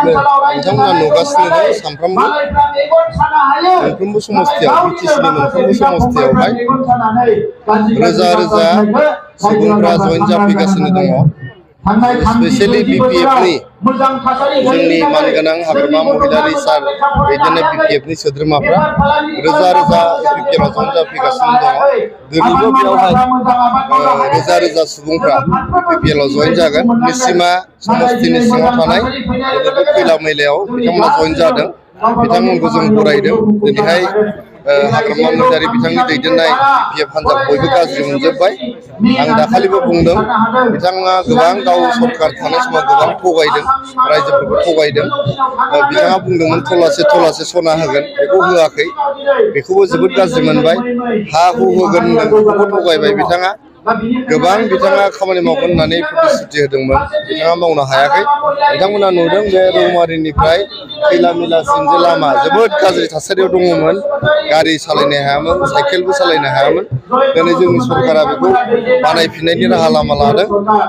बिथांमोना नुगासिनो दं सानफ्रोमबो मोनफ्रोमबो समस्थियाव बिटिसिनि मोनफ्रोमबो समस्थियावहाय रोजा रोजा सुबुंफ्रा जइन जाफैगासिनो दङ। स्पेशली बिपिएफनि जोंनि मानगोनां हाग्रामा महिलारि सार बिदिनो बिपिएफनि सोद्रोमाफ्रा रोजा रोजा बिपिएफआव जइन जाफैगासिनो दङ। दिनैबो बेयावहाय रोजा रोजा सुबुंफ्रा बिपिएलआव जइन जागोन। निसिमा समस्थिनि सिङाव थानाय बे खैला मैलायाव बिथांमोना जइन जादों। बिथांमोनखौ जों बरायदों। दिनैहाय हाग्रामा महिलारि बिथांनि दैदेननाय बिपिएफ हान्जा बयबो गाज्रि मोनजोब्बाय। आं दाखालिबो बुंदों बिथाङा गोबां गाव सरकार थानाय समाव गोबां थगायदों, रायजोफोरखौ थगायदों। बिथाङा बुंदोंमोन थलासे थलासे सना होगोन, बेखौ होआखै। बेखौबो जोबोद गाज्रि मोनबाय। हा हु होगोन होनदों, बेखौबो थगायबाय बिथाङा। गोबां बिथाङा खामानि मावगोन होननानै प्रतिश्रुति होदोंमोन, बिथाङा मावनो हायाखै। बिथांमोना नुदों बे रौमारिनिफ्राय खैला मैलासिम जे लामा जोबोद गाज्रि थासारियाव दङमोन, गारि सालायनो हायामोन, साइकेलबो सालायनो हायामोन। दिनै जोंनि सरकारा बेखौ बानायफिननायनि राहा लामा लादों,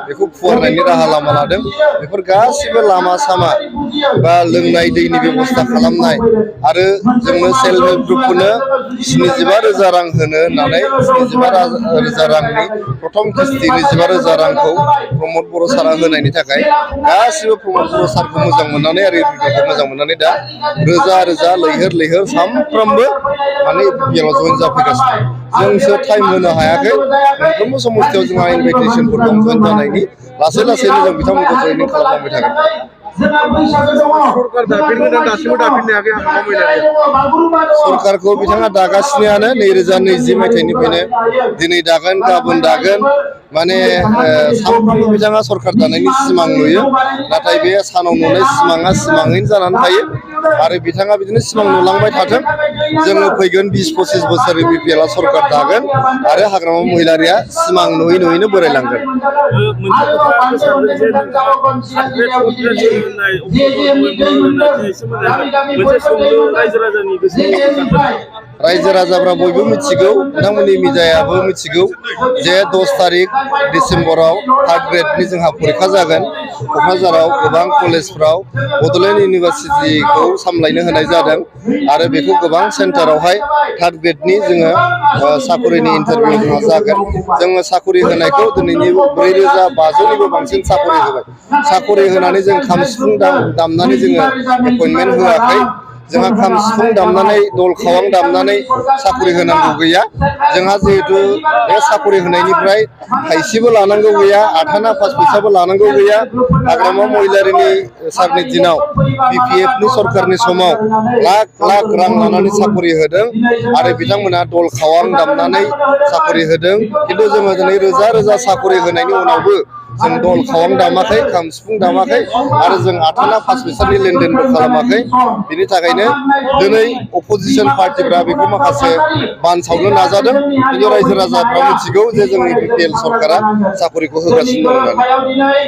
बेखौ फुवारनायनि राहा लामा लादों। बेफोर गासिबो लामा सामा बा लोंनाय दैनि बेब'स्था खालामनाय आरो जोंनो सेल्फ हेल्प ग्रुपफोरनो 75,000 रां होनो होननानै 75,000 रांनि प्रथम किस्ति 25,000 रांखौ प्रमद बर' सारा होनायनि थाखाय गासिबो प्रमद बर' सारखौ मोजां मोननानै आरो बिपिएलखौ मोजां मोननानै दा रोजा रोजा लैहोर लैहोर सामफ्रोमबो माने बिपिएलआव जइन जाफैगासिनो। जोंसो टाइम होनो हायाखै। मोनफ्रोमबो समस्थियाव जोंहा इनभाइटेसनफोर दं जइन जानायनि। लासै लासैनो जों बिथांमोनखौ जइनिं खालामलांबाय थागोन। सरकार दाफिनगोन दासिमबो दाफिननो हायाखै हाग्रामा महिलारिया। सरकारखौ बिथाङा दागासिनोआनो 2020 मायथाइनिफ्रायनो। दिनै दागोन, गाबोन दागोन, माने सानफ्रोमबो बिथाङा सरकार दानायनि सिमां नुयो। नाथाय बे सानाव नुनाय सिमाङा सिमाङैनो जानानै थायो। आरो बिथाङा बिदिनो सिमां नुलांबाय थाथों। जोङो फैगोन 20-25 बोसोर बिपिएलआ सरकार दागोन आरो हाग्रामा महिलारिया सिमां नुयै नुयैनो बोरायलांगोन। मोनसे खोथा गोसोखांदों जे नोंथाङा मोनसे सोंलु रायजो राजानि गोसोआव रायजो राजाफ्रा बयबो मिथिगौ, नोंथांमोननि मिडियायाबो मिथिगौ जे 10 तारिख डिसेम्बराव 3rd ग्रेडनि जोंहा फरिखा जागोन। क'क्राझाराव गोबां कलेजफ्राव बड'लेण्ड इउनिभारसिटिखौ सामलायनो होनाय जादों आरो बेखौ गोबां सेन्टारावहाय 3rd ग्रेडनि जोङो साकरिनि इन्टारभिउ जोंहा जागोन। जोङो साकरि होनायखौ दिनैनि 4,500निबो बांसिन साकरि होबाय। साकरि होनानै जों खाम सिफुं दामनानै जोङो एपइन्टमेन्ट होआखै। जोंहा खाम सिफुं दामनानै दल खावां दामनानै साकरि होनांगौ गैया। जोंहा जिहेतु बे साकरि होनायनिफ्राय थाइसेबो लानांगौ गैया, आथाना 5 फैसाबो लानांगौ गैया। हाग्रामा महिलारिनि सारनि दिनाव बिपिएफनि सरकारनि समाव लाख लाख रां लानानै साकरि होदों आरो बिथांमोना दल खावां दामनानै साकरि होदों। खिन्थु जोङो दिनै रोजा रोजा साकरि होनायनि उनावबो जों दल खावां दामाखै, खाम सिफुं दामाखै आरो जों आथाना 5 फैसानि लेनदेनबो खालामाखै। बिनि थाखायनो दिनै अपोजिसन पार्टिफ्रा बेखौ माखासे बानसावनो नाजादों। खिन्थु रायजो राजाफ्रा मिथिगौ जे जोंनि बिपिएल सरकारा साकरिखौ होगासिनो दं होननानै।